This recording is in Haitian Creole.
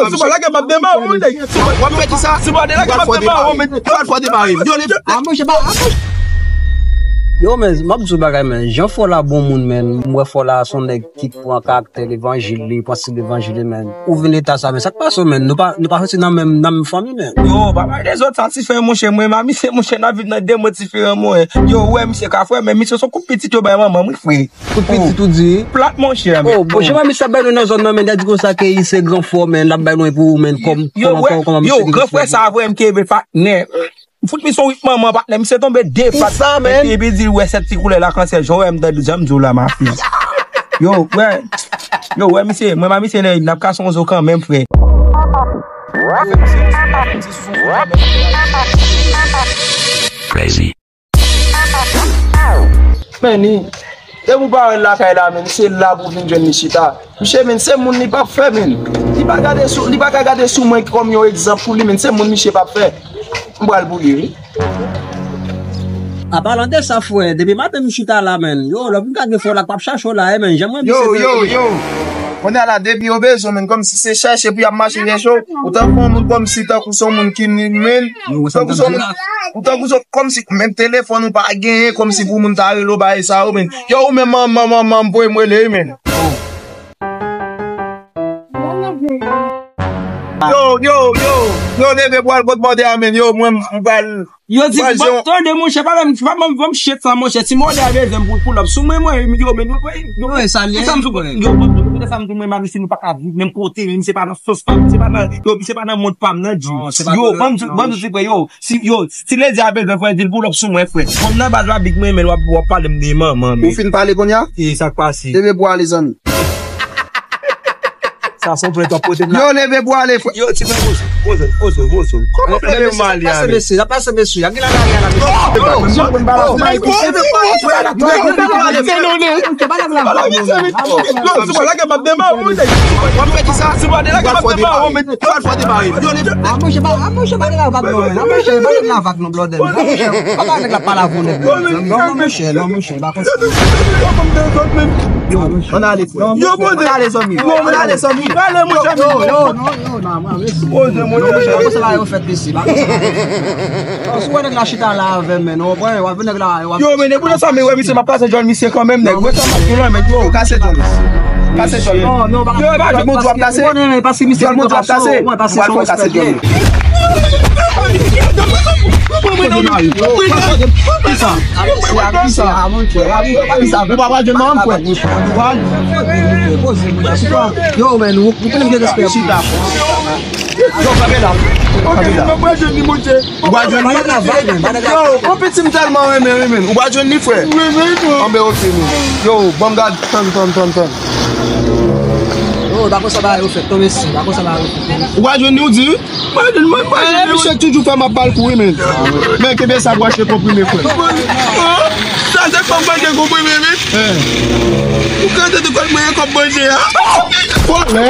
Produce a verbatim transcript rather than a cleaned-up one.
Si w pa lage m ap demare w, nèg. W ap fè kisa? Si w pa lage m ap demare w, men. W ap fè demare m. Yo, le... Ah, monchè, pa, ah, monchè. Yo, men, m ap di w bagay, men. Jan fò la bon moun, men. M wè fò la se yon nèg ki pran karaktè levanjil li, pran stil levanjil li, men. Ou vin eta sa, men. Sa k pase w, men? Nou pa, nou pa soti nan menm, nan menm fanmi, men. Yo, pa pale de zòt, sa ti fè, monchè. Mwen, mami, se, monchè, n ap viv nan de mond diferan, mwen. Yo, wè, misye ka fè, men misye se yon kout pitit yo bay manman m, wi, frè. Kout pitit ou di? Plat, monchè, men. Oh, bon, jan misye ap bay nou nan zòn nan, men, li di konsa ke li se gran fò, men, l ap bay nou pou ou, men, kòm, yo, kòm, wè, kòm, kòm yo, misye gran frè sa, vre, m kenbe patnè. M fout misye yon rit manman, patnè, misye tonbe de pat. Pou sa, men. Epi, epi di, wè, sèt ti koulè la kansè, jan w wè m tande, jan m di w la, ma fille. Yo, wè, yo, wè, misye, mwen, ma misye, lè, n ap kase yon zo kanmenm, frè. Crazy. Men, ni, depi w pa wè l lakay la, men, se la pou w vin jwenn li chita. Misye, men, se moun li p ap fè, men. Li pa gade sou, li pa ka gade sou mwen kòm yon egzanp pou li, men, se moun misye p ap fè. M pral pou li, wi. An palan de sa, frè, depi maten m chita la, men. Yo, lè pou m ka gen fò la k p ap chache w la, e, men, jan mwen yo, yo, yo. Kounye a la, depi yo bezwen, men, kòmsi se chèche pou y ap mache chèche w. Ou tankou yon moun kòmsi, tankou se yon moun ki ni, men. Tankou se yon moun, ou tankou se, kòmsi, menm telefòn ou pa genyen, kòmsi pou moun ta rele w bagay sa yo, men. Yo, ou menm, manman, manman, m voye m rele, men. Yo, yo, yo, yo, leve pral kot bòdè a, men. Yo, mwen, m pral Yo di, ban, tande, monchè, pa ban m, pa ban m, ban m shit sa, monchè. Si mòdè a bezwen m pou l pull up sou mwen, mwen, yo, men yo, yo, yo, sa m sou, yo, ban m, sa m sou mwen, mami, si nou pa ka viv menm kote, men se pa nan sòs pa m, se pa nan, yo, se pa nan mond pa m nan, di. Yo, ban m, ban m di, yo, si, yo, si ledi a bezwen, frè, di l pull up sou mwen, frè. Kòm nan baz la, big mwen, men w ap, w ap pale m de manman, men. Ou fin pale kounye a? E sa k pase? Leve pou ale, zanmi. Sa se yon plent w ap pote m la. Yo, leve pou ale, frè. Yo, ti frè, poze, poze, poze, poze. Kòman leve pou ale, ale? Pase mesye, pase mesye. Ap gen la, la, la, la. Yo, si w pa lage m ap demare w, nèg. W ap fè kisa? Si w pa lage m ap demare w, men. W ap fè demare. Yo, leve. Ah, monchè, pa, ah, monchè, pa de la vag non, men. Ah, monchè, pa de la vag non, blòdè. Pa ba nèg la pale avè w, nèg. Non, non, monchè, non, monchè, pa konsa. Yo, ann ale, frè. Yo, bon, ann ale, zanmi. Ann ale, zanmi. Prale, monchè. Yo, yo, yo, non, non, non, non, mesye. Poze, monchè. Non, monchè, pa konsa bagay yo fèt, mesye, pa konsa bagay yo fèt. Si w wè nèg la chita la avè m, men, w konprann, w ap vin nèg la, w ap... Yo, men, depi sa, men, wè, misye, m ap pase John, misye, kanmenm, nèg. Wè sa, m ap gen lwen, men, yo. Kase John. Kase John. Non, non, pa... Yo, e pa John Monty w ap kase? John Monty w ap kase? Mwen, pase John Monty. Kisa? Kisa? Kisa? Ou pa pral jwenn nan, frè. Ou pa... Yo, men, ou, ou konnen m gen respè. Chita. Yo, kanpe la. Kanpe la. Ou pa jwenn li? Yo, yon piti m tèlman renmen, wi, men. Ou pa jwenn li, frè? Anben, oke, men. Yo, ban m gad. Tann, tann, tann, tann. Yo, pa konsa bagay yo fèt, non, mesye. Pa konsa bagay yo fèt, non. Ou pa jwenn li, ou di? Mwen, mwen, mwen, misye toujou fè m ap ba l kou, wi, men. Men kenbe sa, branche konprime, frè. Sa se kòb manje konprime, men. Ou ka tande kòb manje, kòb manje a. Fò lè.